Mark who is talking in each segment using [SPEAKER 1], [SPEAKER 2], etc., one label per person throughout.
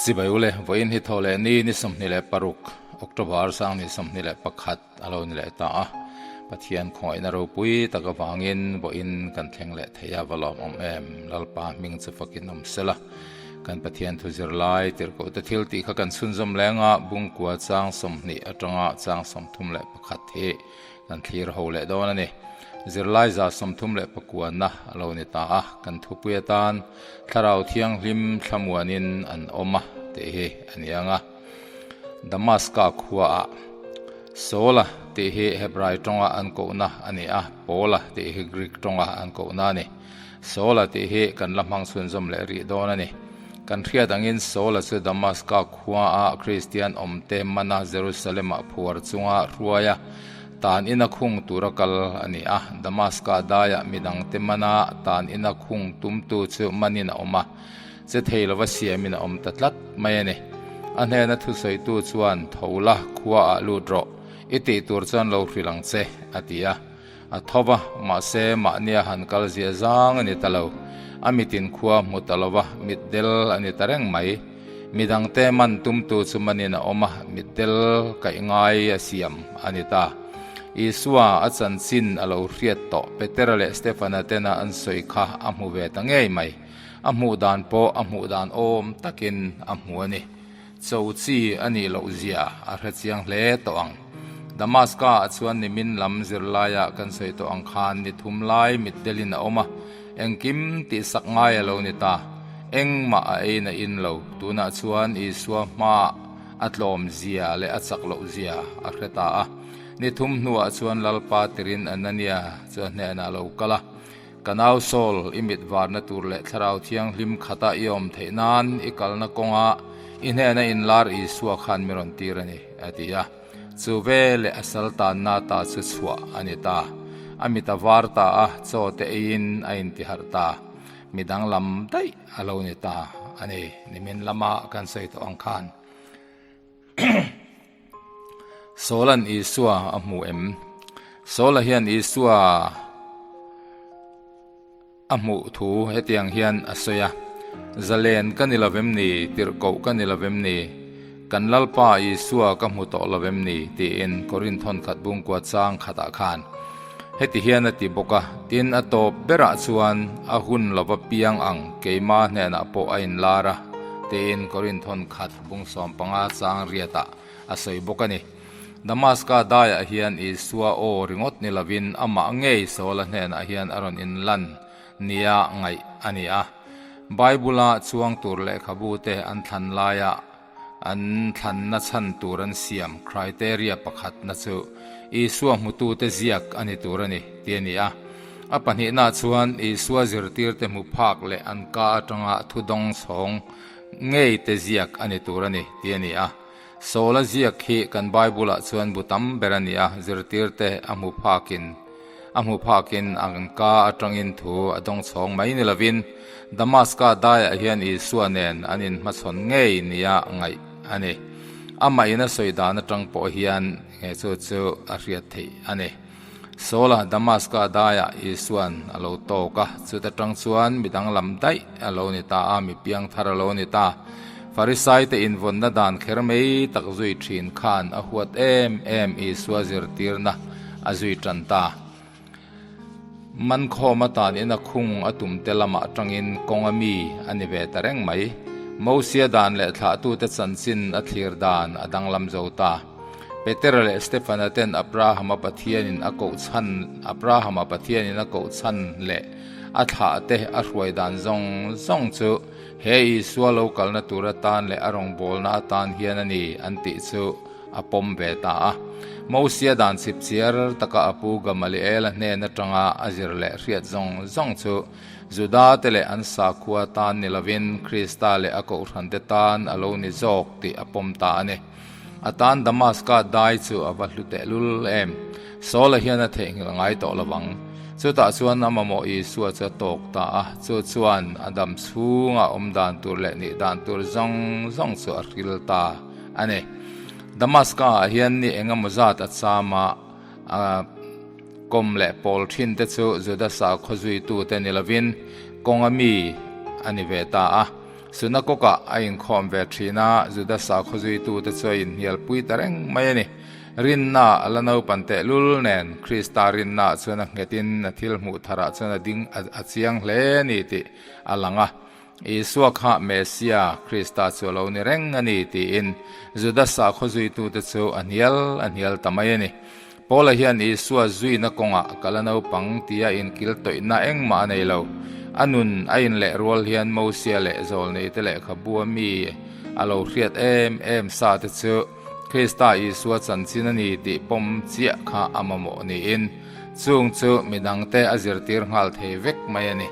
[SPEAKER 1] Chibai ule, vawiin hi thaw leh ni ni 26 October sang ni 21 a lo ni leh ta a. Pathian khawngaihna ropui tak avangin vawiin kan thleng leh thei a, va lawmawm em? Lalpa hming chu fakin awm sela. Kan Pathian thu zirlai tirhkoh te thil tih kha kan chhunzawm leng a, Bungkua chang 20 atanga chang 31 hi kan thlir ho leh dawn a ni. Zirlai 39na a lo ni ta a, kan thupui atan Thlarau Thianghlim thlamuanin an awm a tih hi a ni ang a. Damaska khuaah Saula tih hi Hebrai tawnga an kohna a ni a, Paula tih hi Greek tawnga an kohna a ni. Saula tih hi kan la hmang chhunzawm leh rih dawn a ni. Kan hriat angin Saula chu Damaska khuaah Kristian awmte mana Jerusalem-ah phuar chunga hruaia tan ina khung tura kal a ni a. Damaska daiah midangte mana tan ina khung tumtu chu manin a awm a, che thei lova siamin a awm ta tlat mai a ni. A hnena thusawitu chuan, Tho la, khuaah lut rawh, i tih tur chuan lo hrilh ang che, a ti a. A tho va, mahse mahnia han kal zia zang a ni ta lo. A mitin khua hmu ta lo va, mitdel a ni ta reng mai. Midangte man tumtu chu manin a awm a, mitdel kaih ngai a siam a ni ta. Isua a chanchin a lo hriat tawh Petera leh Stefana tena an sawi kha a hmu ve ta ngei mai. A hmuh dan pawh a hmuh dan awm takin a hmu a ni. Cho chi a nih loh zia a hre chiang hle tawh ang. Damaska ah chuan nimin lam zirlaia kan sawi tawh ang khan ni thum lai mitdelin a awm a, engkim tihsak ngai a lo ni ta. Engmah a ei na in lo. Tunah chuan Isua hmaah a tlawm zia leh a chak loh zia a hre ta a. Ni thum hnuah chuan Lalpa tirin Anania chu a hnenah a lo kal a. Ka nau Saul, i mit varna tur leh Thlarau Thianghlim khata i awm theih nan i kalna kawnga i hnena inlar Isua khan mi rawn tir a ni, a ti a. Chu veleh a sal tanna ta chu chhuah a ni ta. A mit a var ta a, chaw te eiin a intiharh ta. Mi danglam daih a lo ni ta a ni, nimin lama kan sawi tawh ang khan. Saula'n Isua a hmu em? Saula hian Isua a hmuh thu hetiang hian a sawi a, Zalen ka ni lo vem ni? Tirhkoh ka ni lo vem ni? Kan Lalpa Isua ka hmu tawh lo vem ni? tiin Korinthon khat bungkua chang khatah khan heti hian a ti bawk a, Tin, a tawp berah chuan a hun lova piang ang keima hnenah pawh a inlar a, tiin Korinthon khat Bung 15 chang riatah a sawi bawk a ni. Damaska daiah hian Isua aw ringawt ni lovin amah ngei Saula hnenah hian a rawn inlan nia ngaih a ni a. Bible-a chuang tur lehkhabute an thlan laia an thlanna chhan tur an siam criteria pakhatna chu Isua hmutute ziak a ni tur a ni tih a ni a. A pahnihna chuan Isua zirtirte hmu phak leh an ka atanga thudawng chhawng Ngei te ziak a ni tur a ni, tih a ni a. Saula ziak hi kan Bible-ah chuan bu tam ber a ni a, zirtirte a hmu phakin a hmu phakin an ka atangin thu a dawng chhawng mai ni lovin Damaska daiah hian Isua nen an inhmachhawn ngei nia ngaih a ni. Amah in a sawi dan atang pawh hian nge chu chu a hriat theih a ni. Saula Damaska daiah Isua'n a lo tawk a, chuta tang chuan mi danglam daih a lo ni ta a, mi piangthar a lo ni ta. Farisaite invawnna dan kher mai tak zui thin khan a huat em em Isua zirtirna a zui tan ta. Mankhawm atan ina khung a tumte lamah tangin kawnga mi a ni ve ta reng mai. Mosia dan leh thlahtute chanchin a thlir dan a danglam zo ta. Petera leh Stefana ten Abrahama Pathianin a koh chhan Abrahama Pathianin a koh chhan leh a thlah te a hruai dan zawng zawng chu he Isua lo kalna tur atan leh a rawngbawlna atan hian a ni an tih chu a pawm ve ta a. Mosia dan chipchiar taka a pu Gamaliela hnen atanga a zir leh hriat zawng zawng chu Juda te leh an sakhua tan ni lovin Krista leh a kohhrante tan a lo ni zawk tih a pawm ta a ni. A tan Damaska dai chu a va hlu tehlul em? Saula hian a theihnghilh ngai tawh lo vang. Chutah chuan a mamawh Isua chu a tawk ta a, chu chuan a dam chhunga awm dan tur leh nih dan tur zawng zawng chu a hril ta a ni. Damaska ah hian ni engemaw zat a cham a, a kawm leh pawl thin te chu Juda sakhaw zuitute ni lovin kawnga mi a ni ve ta a. Sunakawkah a inkhawm ve thin a, Juda sakhaw zuitute chu a inhnialpui ta reng mai a ni. Rinna a la naupan tehlul nen, Krista rinnaah chuan a nghetin a thil hmuh tharah chuan a ding a chiang hle a ni tih a lang a. Isua kha Messia, Krista chu a lo ni reng a ni tiin Juda sakhaw zuitute chu a hnial a hnial ta mai a ni. Paula hian Isua zuina kawngah ka la naupang tia inkil tawihna engmah a nei lo. A nun a inleh rual hian Mosia leh Zawlneite lehkhabu a mi a lo hriat em em sa te chu Krista Isua chanchin a ni tih pawm chiah kha a mamawh niin chung chu midangte a zirtir nghal thei vek mai a ni.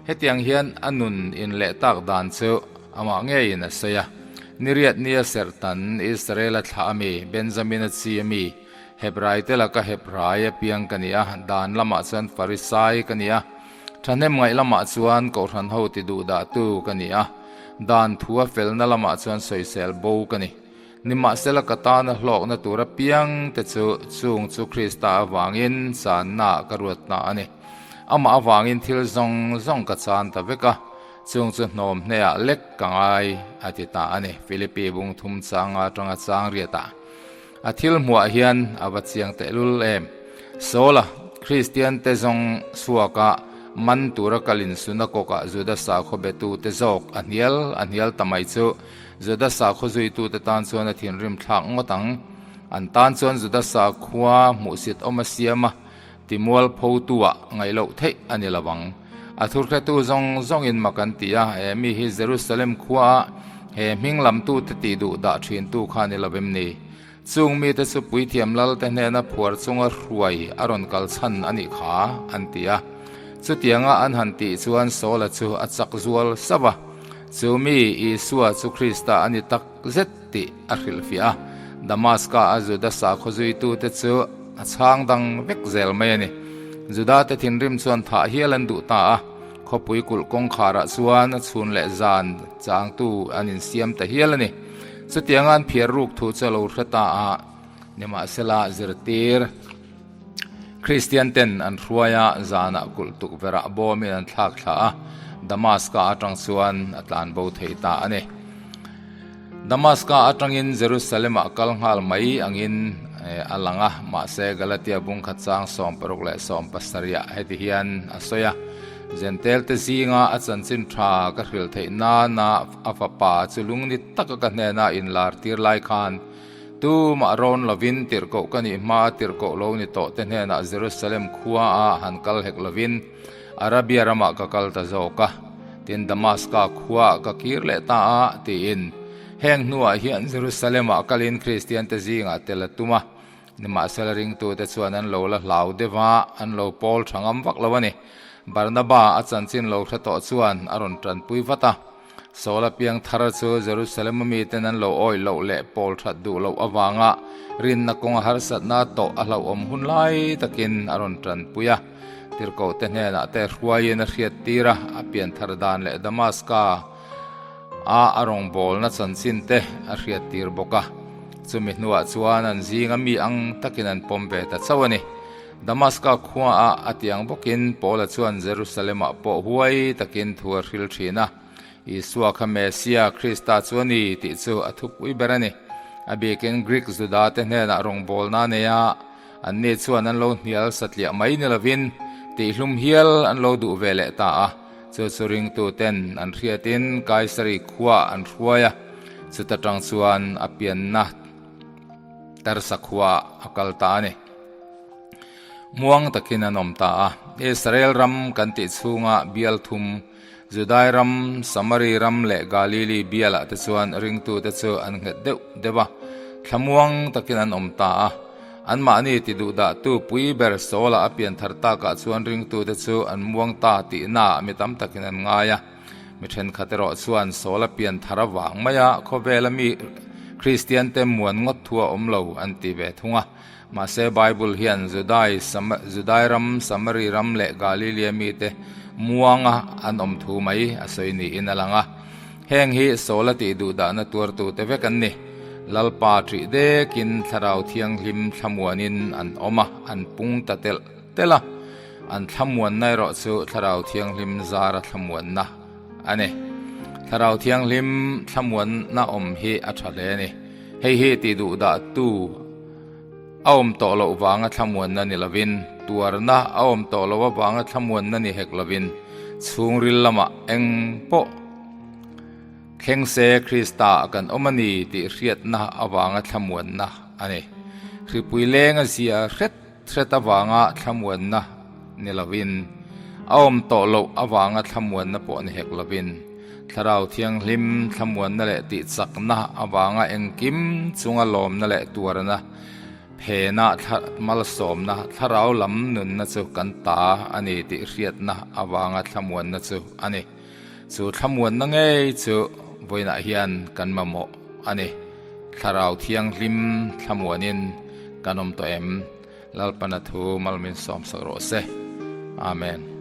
[SPEAKER 1] Hetiang hian a nun inleh tak dan chu amah ngeiin a sawi a. Niriat nia serhtan Israela thlah a mi, Benjamina chi a mi, Hebrai te laka Hebrai apiang ka ni a, dan lamah chuan Farisai ka ni a, thahnem ngaih lamah chuan Kohhran ho ti duhdahtu ka ni a, dan thua felna lamah chuan sawisel bo ka ni. Nimahsela ka tana hlawkna tur apiang te chu chung chu Krista avangin channa ka ruatna a ni. Amah avangin thil zawng zawng ka chan ta vek a, chung chu hnawm hneah lek ka ngai a ti ta a ni, Philippi bung thum changa atanga chang riatah. A thil hmuah hian a va chiang tehlul em? Saula, Kristian te zawng chhuaka man tura kal in sunakawkah Juda sakhaw betute zawk a hnial a hnial ta mai chu Juda sakhaw zuitute tan chuan a thinrim thlak ngawt ang. An tan chuan Juda sakhua hmuhsit awm a siam a, timual photuah ngaih loh theih a ni lo ang. A thurhretu zawng zawngin mak an ti a, he mi hi Jerusalem khuaah he hming lamtute tih duh dah thintu kha a ni lo em ni? Chung mite chu puithiam lalte hnena phuar chunga hruai a rawn kal chhan a nih kha, an ti a. Chutianga an han tih chuan Saula chu a chak zual sauh a, chu mi Isua chu Krista a ni tak zet tih a hrilhfiah a. Damaska-a Juda sakhaw zuitute chu a chhang dang vek zel mai a ni. Judate thinrim chuan thah hial an duh ta a, khawpui kulh kawngkharah chuan a chhun leh zan changtu an insiam ta hial a ni. Chutianga an phiar ruk thu chu a lo hre ta a, nimahsela zirtir Kristian ten an hruai a, zanah kulh tukverhah bawmin an thlak thla a, Damaska atang chuan a tlan bo thei ta a ni. Damaska atangin Jerusalem-ah kal nghal mai angin a lang a, mahse Galatia bungkhat chang 67 ah heti hian a sawi a, Zentelte zinga a chanchin tha ka hrilh theih nana a fapa chu lungni taka ka hnena inlar tir lai khan tumah rawn lovin tirhkoh ka nih hma tirhkoh lo ni tawh te hnenah Jerusalem khua a han kal hek lovin Arabia ramah ka kal ta zawk a, tin Damaska khuaah ka kir leh ta a, tiin heng hnuah hian Jerusalem-ah kalin Kristiante zingah tel a tum a. Nimahsela ringtute chuan an lo la hlau deuh a, an lo pawl tha ngam vak lo a ni. Barnaba a chanchin lo hre tawh chuan a rawn tanpui vat a. Saula piang thar chu Jerusalem a miten an lo awih loh leh pawl that duh loh avanga rinna kawnga harsatna tawh a hlauhawm hun lai takin a rawn tanpui a. Tirhkohte hnenah te hruaiin a hriattir a, a pian thar dan leh Damaska a a rawngbawlna chanchin te a hriattir bawk a. Chumi hnuah chuan an zinga mi ang takin an pawm ve ta chauh a ni. Damaska khuaah a tiang bawkin Paula chuan Jerusalem-ah pawh huai takin thu a hril thin a. Isua kha Messia, Krista chu a ni tih chu a thupui ber a ni. A bikin Greek Judate hnenah rawngbawlna a nei a, anni chuan an lo hnial satliah mai ni lovin tihhlum hial an lo duh ve leh ta a. Chu chu ringtuten an hriatin Kaisari khuaah an hruai a, chuta tang chuan a pianna Tarsa khuaah a kal ta a ni. Muang takin an awm ta a. Israel ram kan tih chhunga bial thum, Judai ram, Samari ram leh Galili bialah te chuan ringtute chu an nghet deuh deuh a, thlamuang takin an awm ta a. Anmahni ti duhdahtu pui ber Saula a pian thar takah chuan ringtute chu an muang ta tihnaah mi tam takin an ngai a. Mi thenkhat erawh chuan Saula pian thar avang maia khawvela mi Kristiante muan ngawt thu a awm lo an ti ve thung a. Mahse, Bible hian Judai, Judai ram, Samari ram leh Galilia mite muanga an awm thu mai a sawi niin a lang a. Heng hi Saula tih duhdahna tuartute vek an ni. Lalpa ṭih dekin Thlarau Thianghlim thlamuanin an awm a, an pung ta telh telh a. An thlamuanna erawh chu Thlarau Thianghlim zara thlamuanna a ni. Thlarau Thianghlim thlamuanna awm hi a tha hle a ni. Hei hi tih duh dah tu a awm tawh loh vanga thlamuanna ni lovin, tuarna a awm tawh loh avanga thlamuanna ni hek lovin, chhungril lamah eng pawh thleng se Krista ah kan awm a ni tih hriatna avanga thlamuanna a ni. Hripui leng a zia hret hret avanga thlamuanna ni lovin, a awm tawh loh avanga thlamuanna pawh ni hek lovin, Thlarau Thianghlim thlamuanna leh tihchakna avanga engkim chunga lawmna leh tuarna phena malsawmna thlarau lam nunna chu kan ta a ni tih hriatna avanga thlamuanna chu a ni. Chu thlamuanna ngei chu vawiinah hian kan mamawh a ni. Thlarau Thianghlim thlamuanin kan awm tawh em? Lalpana thu mal min sawmsak rawh se. Amen.